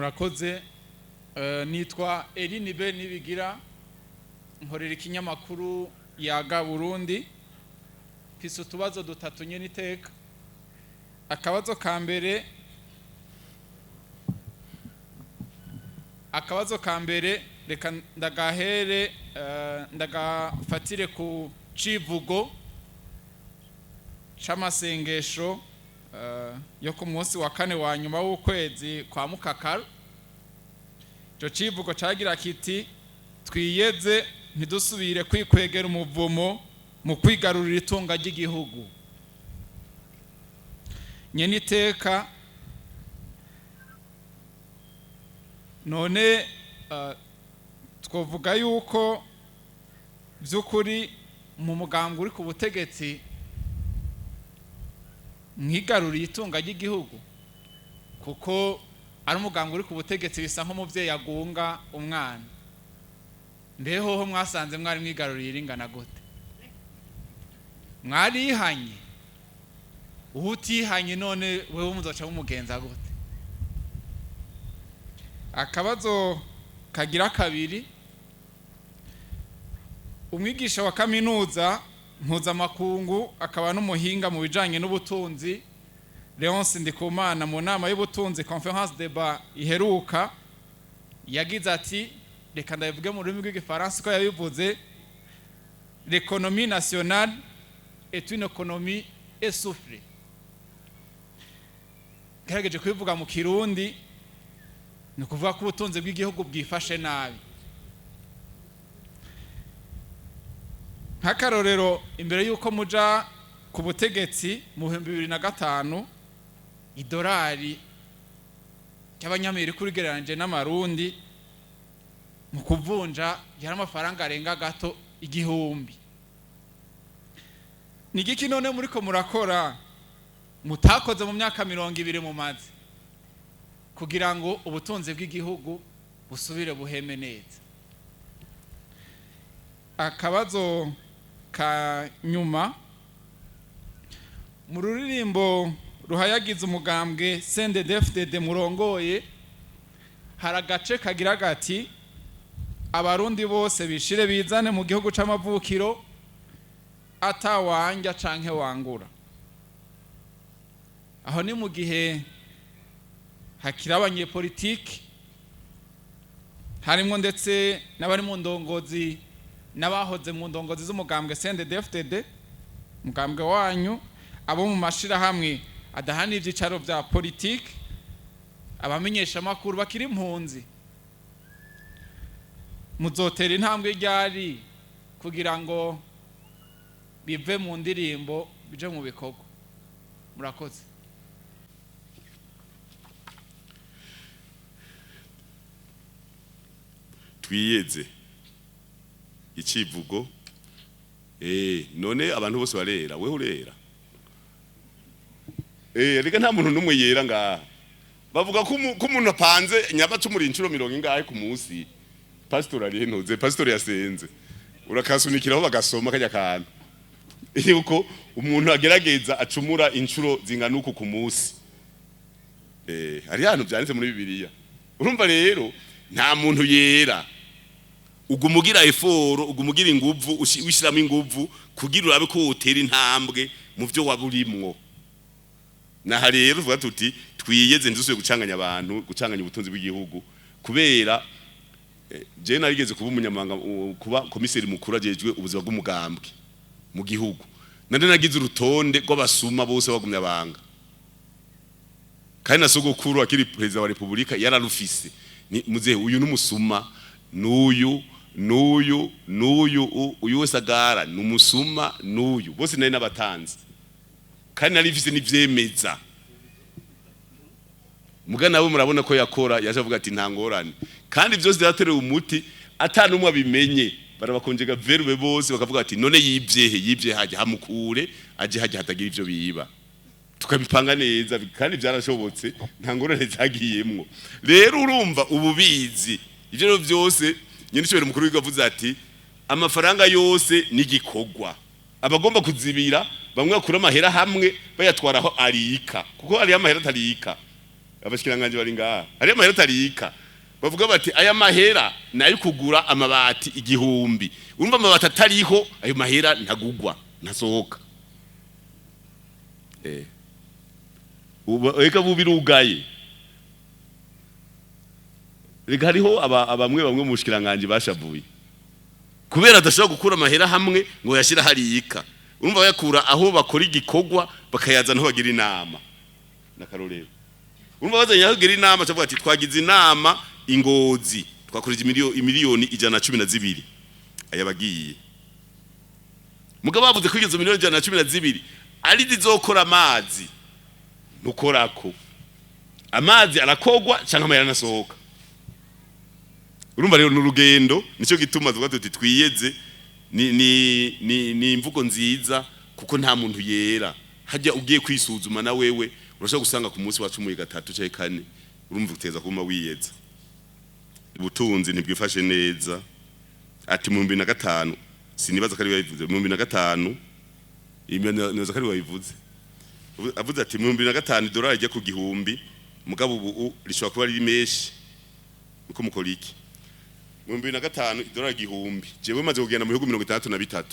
Murakoze. Nitwa Eline Ben Nibigira, nkorera ikinyamakuru Yaga Burundi. Mfise utubazo dutatu nyene iteka. Akabazo ka mbere reka ndagahere, ndagafatire ku civugo c'amasengesho yo ku munsi wa kane wa nyuma w'ukwezi kwa Mukakaro. Ico civugo cagira kiti: "Twiyeze, ntidusubire kwikwegera umuvumo mu kwigarurira itunga ry'igihugu." Nyene iteka, none twovuga yuko by'ukuri mu mugambwe uri ku butegetsi mwigaruriye itunga ry'igihugu? Kuko ari umugambwe uri ku butegetsi, bisa nk'umubyeyi agunga umwana. Mbeho ho mwasanze mwari mwigaruriye ringana gute? Mwarihanye? Uwo utihanye none wewe muzoca mumugenza gute? Akabazo kagira kabiri: umwigisha wa kaminuza mpuzamakungu akaba n'umuhinga mu bijanye n'ubutunzi Leonce Ndikumana, mu nama y'ubutunzi, conférence débat iheruka, yagize ati, reka ndabivuge mu rurimi rw'igifaransa ko yabivuze: "L'économie nationale est une économie essoufflée." Ngerageje kubivuga mu Kirundi, ni ukuvuga ko ubutunzi bw'igihugu bwifashe nabi. Nk'akarorero, imbere y'uko muja ku butegetsi mu 2005, idolari ry'abanyamerika urigereranije n'amarundi mu kuvunja yari amafaranga arenga gato 1000. Ni igiki none muriko murakora mutakoze mu myaka 20 mumaze, kugira ngo ubutunzi bw'igihugu busubire buheme neza? Akabazo ka nyuma: mu ruririmbo ruhayagiza umugambwe CNDD-FDD murongoye, hari agace kagira gati: "Abarundi bose bishire bizane mu gihugu c'amavukiro, atawanja canke wangura." Aho ni mu gihe hakiri abanyepolitiki, harimwo ndetse n'abari mu ndongozi n'abahoze mu ndongozi z'umugambwe CNDD-FDD, umugambwe wanyu, abo mu mashirahamwe adahana ivyicaro vya politiki, abamenyeshamakuru bakiri impunzi. Muzotera intambwe ryari kugira ngo bive mu ndirimbo bije mu bikorwa? Murakoze. Twiyeze, icivugo. None abantu bose barera, wewe urera? Rega nta muntu n'umwe yera ngaha. Bavuga ko umuntu apanze nyabacumura incuro mirongo ingahe ku munsi. Pastor ari ntuze, pastor yasenze, urakasunikiraho bagasoma kajya kantu yuko umuntu agerageza acumura incuro zingana uku ku munsi. Hari hantu byanditse muri Bibiliya. Urumva rero nta muntu yera. Ugumugira effort, ugumugira inguvu, wishiramo inguvu kugira urabe ko wotera intambwe mu byo waburimwo. Naha rero tuvuga tuti: twiyeze, ndusuye gucanganya abantu, gucanganya ubutunzi bw'igihugu. Kubera je narigeze kuba umunyamabanga, kuba komiseri mukuru ajejwe ubuzima bw'umugambwe mu gihugu, nande nagize urutonde rw'abasuma bose bagumya banga. Kandi na sogokuru akiri perezida wa republika yararufise. Ni muzehe, uyu n'umusuma, n'uyu, n'uyu, n'uyu, uyu wese agara n'umusuma, n'uyu, bose nari n'abatanzi kandi nari mfise n'ivyemeza. Muga nawe murabona ko yakora, yaje avuga ati nta ngorane, kandi byose byaterewe umuti ata n'umwe abimenye. Barabakonjega verbe bose, bakavuga ati: "None yibyehe? Yibye hajya hamukure, aje hajya hatagira ivyo biba." Tukabipanga neza kandi byarashobotse, nta ngorane zagiyemwo. Rero urumva ububizi ivyo rero byose. Nyine icyo mukuru w'igihugu avuze ati amafaranga yose n'igikorwa abagomba kuzibira, bamwe bakura amahera hamwe bayatwara aho arika, kuko hariyo amahera atarika. Abashikiranganje bari ngaha. Hariyo amahera atarika, bavuga bati aya mahera nayo kugura amabati 1000. Urumva amabati atariho, ayo mahera ntagugwa, ntasohoka. Ubu eka bubirugaye. Reka hariho abamwe bamwe mu bushikiranganje bashavuye kubera adashobora gukura amahera hamwe ngo yashira hariyika. Urumva bayakura aho bakora igikorwa, bakayazana aho bagira inama. Nakarorero, urumva bazanye aho bagira inama, cavuga ati twagize inama ingozi, twakoreje imiliyoni 112 aya bagiye. Mugabo bavuze ko izo miliyoni 112 ari zizokora amazi, nukorako amazi arakogwa canke amahera anasohoka. Urumva rero n'urugendo, nico gituma tuvuga tuti twiyeze. Ni imvugo nziza kuko nta muntu yera. Hajya ugiye kwisuzuma na wewe urashobora gusanga ku munsi wacumuye gatatu canke kane. Urumva uteza kuma wiyeza. Ubutunzi ntibwifashe neza. Ati mu 2005, sinibaza ko ari yabivuze mu 2005, nibaza ko ari wabivuze. Avuze ati mu 2005 idolari ijya ku 1000, mugabo ubu rishobora kuba riri menshi. Uko mukora iki mu 2005 idolari 1000? Jewe maze kugenda mu bihugu 63.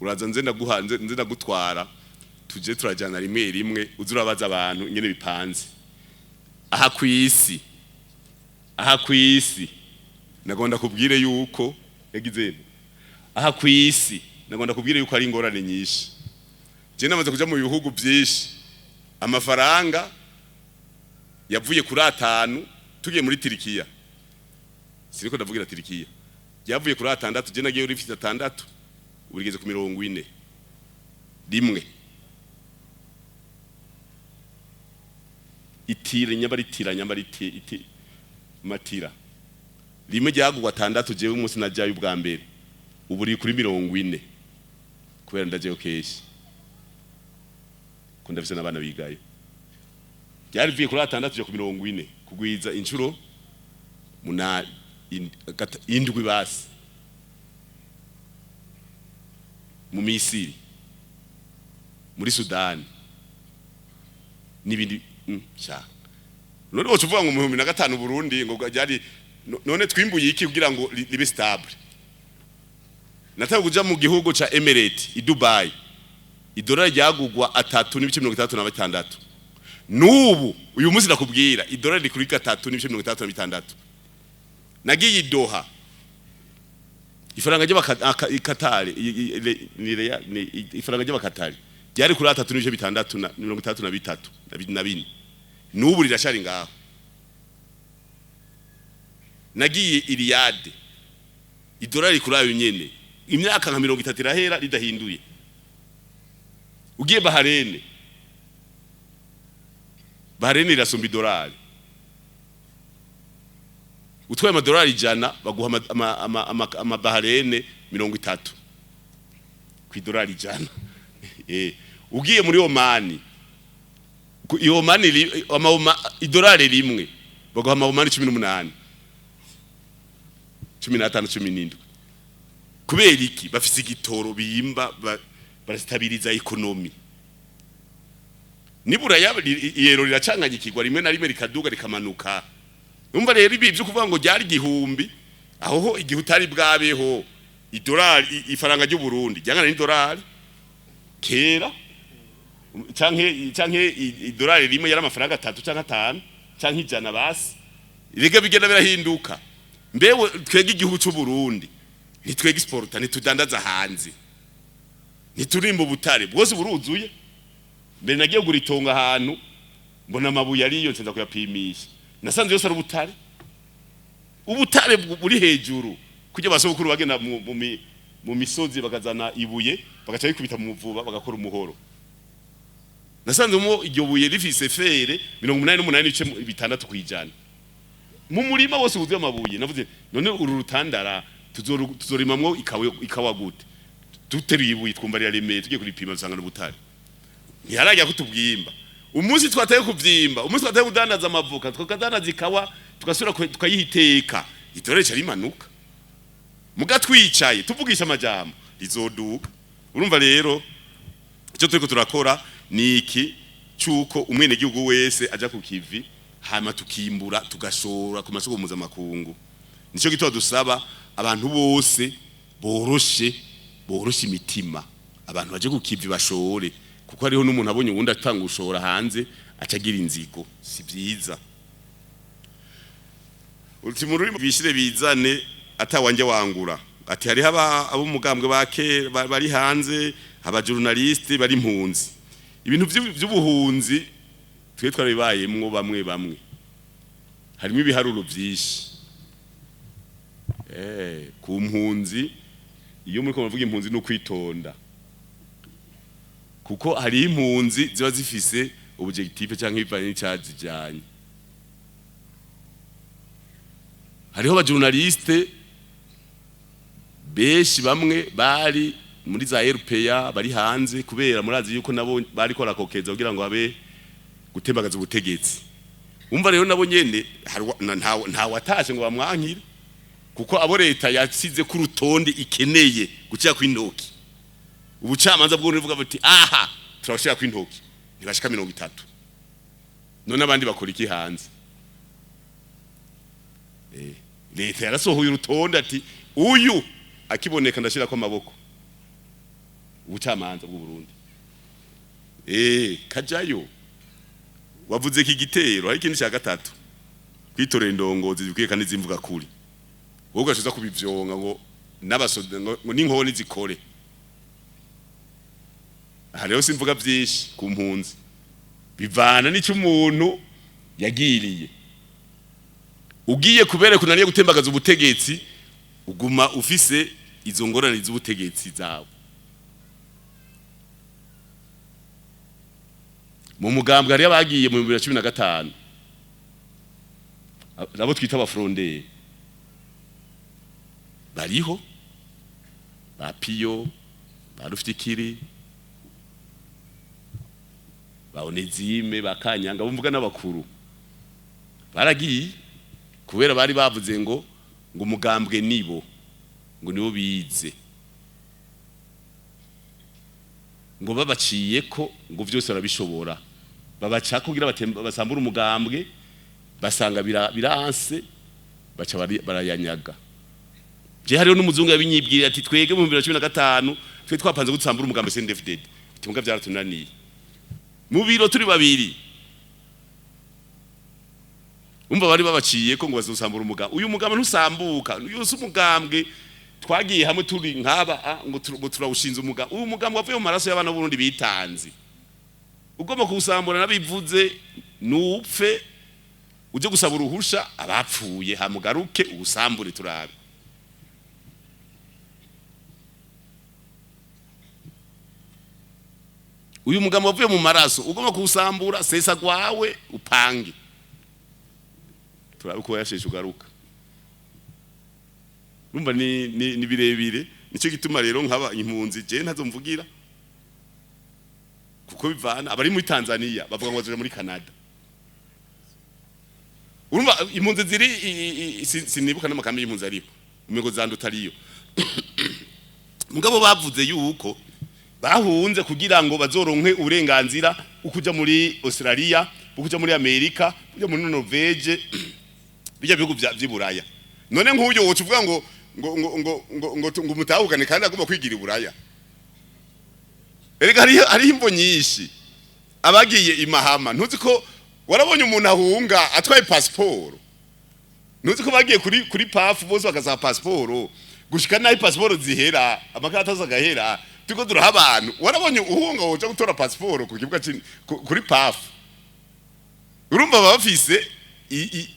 Uraza nze ndaguha, nze ndagutwara, tuje turajyana rimwe rimwe, uze urabaza abantu ingene bipanze aha kwisi. Aha kwisi nagomba kubwire yuko yagize, aha kwisi nagomba kubwire yuko ari ingorane nyinshi. Je namaze kuja mu bihugu byinshi, amafaranga yavuye kuri 5 tugiye muri Tirikiya, siriko ndavugira Tirikiya, yavuye kuri 6, je nagiye uri mfite 6, urigeze ku 40 rimwe. Itira nyabaritira nyabariti iti matira rimwe ryagugwa 6, jewe umunsi najyayo ubwa mbere, ubu riri kuri 40 kubera ndajeyo keshi ko ndafise n'abana bigayo. Ryari rivuye kuri 6 ja ku 40, kugwiza inshuro muna 7 basi. Mu Misiri, muri Sudani n'ibindi sha. None woca uvuga ngo mu 2005 Burundi ngo ryari none twimbuye iki kugira ngo libe stable? Natawe kuja mu gihugu ca Emirates i Dubai, idolari ryagugwa 3.66. Nubu uyu munsi nakubwira idolari riri kuri 3.66. Nagiye i Doha, ifaranga ry'abakatari ni ifaranga ry'abakatari ryari kuri 3.6 na 63 na 4, nubu rirashari ngaho. Nagiye i Riyadh, idolari kuri ayo nyene, imyaka nka 30 irahera ridahinduye. Ugiye Bahrain, Bahrain irasumba idolari. Utwaye amadolari 100 baguha ama Bahrain 30 ku idolari 100. Ugiye muri Oman, iyo Oman idolari rimwe baguha ama Oman 18, 15, 17. Kubera iki? Bafise igitoro bimba, barastabiriza économie. Nibura yero riracanganyikirwa rimwe na rimwe, rikaduga rikamanuka. Umva rero ibi byo kuvuga ngo ryari 1000, aho ho igihe utari bwabeho. Idolari, ifaranga ry'u Burundi ryangana n'idolari kera, canke idolari rimwe yari amafaranga 3 canke 5 canke 100 basi. Ibiga bigenda birahinduka. Mbewe twege igihugu cy'u Burundi ntitwege exporta, ntitudandaza hanze, ntiturimba ubutare bwose buruzuye. Mbere nagiye kugura itongo ahantu, mbona amabuye ariyo, nsenza kuyapimisha, nasanze yose ari ubutare, ubutare buri hejuru. Kujya basogokuru bagenda mu misozi bakazana ibuye, bagaca bikubita mu muvuba, bagakora umuhoro. Nasanze mo iryo buye rifise fer 88.6%. Mu murima wose wuzuye amabuye. Navuze none uru rutandara tuzorimamwo ikawa gute? Duteruye ibuye twumva riraremeye, tugiye kuripima dusanga n'ubutare. Ntiharajya kutubwimba. Umunsi twataye kuvyimba, umunsi twataye kudandaza amavuka, tukadandaza ikawa, tugasubira tukayiha iteka, itore rica rimanuka. Muga twicaye tuvugisha amajambo, rizoduka. Urumva rero icyo turiko turakora ni iki? cyuko umwenegihugu wese aja ku kivi, hama tukimbura, tugashora ku masoko mpuzamakungu. Nico gituma dusaba abantu bose boroshe imitima, abantu baje ku kivi bashore, kuko hariho n'umuntu abonye uwundi atanga ushora hanze acagira inzigo, si byiza. Uti mu rurimi bishire bizane atawanje wangura, ati hariho ab'umugambwe ba kera bari hanze, aba journaliste bari impunzi. Ibintu vy'ubuhunzi twe twarabibayemwo bamwe bamwe, harimo ibiharuro vyinshi. Ku mpunzi, iyo muriko muravuga impunzi no kwitonda, kuko hari impunzi ziba zifise objectif canke bivanye n'icazijanye. Hariho aba journaliste benshi bamwe bari muri za RPA bari hanze, kubera murazi yuko nabo bari ko rakokeza kugira ngo abe gutembagaza ubutegetsi. Umva rero nabo nyene nta watashe ngo bamwankire, kuko abo leta yasize ku rutonde ikeneye gucira kw'intoki. Ubucamanza bwo buvuga buti aha turabashira kw'intoki, ntibashika 30. None abandi bakora iki hanze? Leta yarasohoye urutonde ati uyu akiboneka ndashira ko amaboko. Ubucamanza bw'u Burundi kajayo wavuze iki gitero. Hari ikindi cya gatatu, kwitorera indongozi zikwiye kandi zimvuga kuri. Wowe ugashiza kubivyonga ngo n'abasoda ngo n'inkoni zikore. Aha rero simvuga vyinshi ku mpunzi, bivana n'icyo umuntu yagiriye. Ugiye kubereka unaniye gutembagaza ubutegetsi, uguma ufise izo ngorane z'ubutegetsi zawe. Mu mugambwe hariyo abagiye mu 2015, nabo twita abafronderi bariho, ba Piyo, ba Rufikiri, ba Onezime, ba Kanyanga, bumvuga n'abakuru baragiye kubera bari bavuze ngo umugambwe nibo, ngo nibo bize, ngo babaciye ko ngo vyose barabishobora, babaca kugira basambura umugambwe, basanga biranse, baca barayanyaga. Je hariho n'umuzungu yabinyibwira ati twege mu 2015 twe twapanze gusambura umugambwe CNDD-FDD, ati muga byaratunaniye mu biro turi babiri. Umva bari babaciye ko ngo bazosambura umugambwe. Uyu mugambwe ntusambuka, uyu si umugambwe twagiye hamwe turi nk'aba ngo turawushinze umugambwe. Uyu mugambwe wavuye mu maraso y'abana b'Uburundi bitanze, ugomba kuwusambura nabivuze nupfe uje gusaba uruhusha abapfuye, hamugaruke uwusambure turabe. Uyu mugambwe wavuye mu maraso ugomba kuwusambura, sesa gwawe upange turabe ko yasheshe ugaruka. Urumva ni birebire. Nico gituma rero nkaba impunzi je ntazo mvugira, kuko bivana abari muri Tanzania bavuga ngo bazoja muri Canada. Urumva impunzi ziri sinibuka n'amakambi y'impunzi ariho, umengo zandutariyo. Mugabo bavuze yuko bahunze kugira ngo bazoronke uburenganzira ukuja muri Australia, ukuja muri Amerika, ukuja muri Norvege, bijya bihugu vy'iburaya. None nk'uyo woca uvuga ngo ngo ngo ngo ngo ngo ngo mutahukane kandi agomba kwigira iburaya. Erega hariho imvo nyinshi. Abagiye imahama, ntuzi ko warabonye umuntu ahunga atwaye pasiporo? Ntuzi ko bagiye kuri pafu bose bagasaba pasiporo, gushika naho pasiporo zihera, amakarata agahera, turiko turaha abantu. Warabonye uhunga woja gutora pasiporo ku kibuga kuri pafu? Urumva baba bafise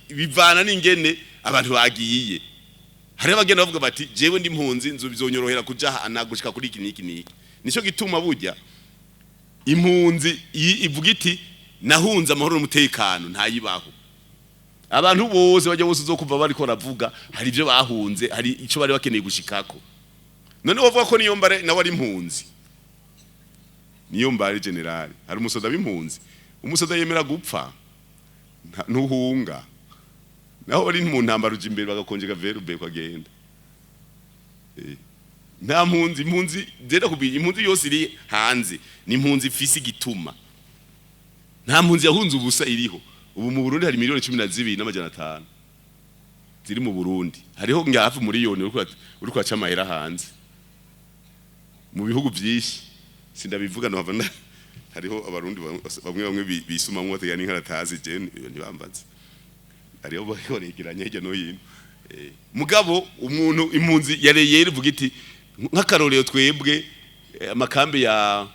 bivana n'ingene abantu bagiye. Hari abagenda bavuga bati jewe ndi impunzi, nzu bizonyorohera kuja hana gushika kuri iki niki niki. Nico gituma burya impunzi ivuga iti nahunze amahoro n'umutekano ntayibaho. Abantu bose bajya bose uzokumva bariko baravuga hari ivyo bahunze, hari ico bari bakeneye gushikako. None wovuga ko niyo mbare nawe ari impunzi? Niyo mbare general hari umusoda w'impunzi, umusoda yemera gupfa ntuhunga. Naho bari mu ntambara uja imbere bagakonjega verbe kwagenda. Nta mpunzi, impunzi zenda kubira, impunzi yose iri hanze ni impunzi ifise igituma. Nta mpunzi yahunze ubusa iriho. Ubu mu Burundi hari 12 500 000 ziri mu Burundi. Hariho nga hafi miliyoni uriko uraca amahera hanze mu bihugu byinshi, sindabivuga no hava. Hariho Abarundi bamwe bamwe bisumamwo bateganya n'inkaratazi, je ntibambaze. Hariho bariko baregeranya hirya no hino. Mugabo umuntu impunzi yareye ivuga iti, nk'akarorero twebwe, amakambi ya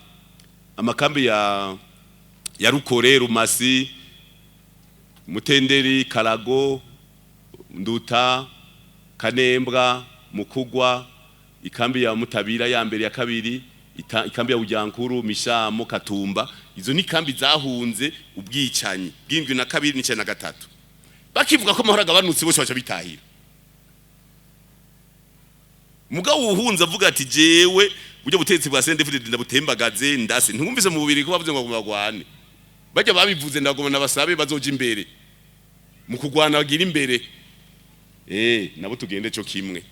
Rukore, Rumasi, Mutenderi, Karago, Nduta, Kanembwa, Mukugwa, ikambi ya Mutabira ya mbere, ya kabiri, ikambi ya Bujankuru, Mishamo, Katumba, izo ni kambi zahunze ubwicanyi bw'72 n'93. Bakivuga ko amahoro agabanutse, bose baca bitahira. Mugabo uwuhunze avuga ati: "Jewe buryo butegetsi bwa CNDD-FDD ndabutembagaze." Ndase ntiwumvise mu bubiri ko bavuze ngo bagwane. Bajya babivuze, ndagoma nabasabe bazoja imbere mu kugwana, bagira imbere, nabo tugende cyo kimwe.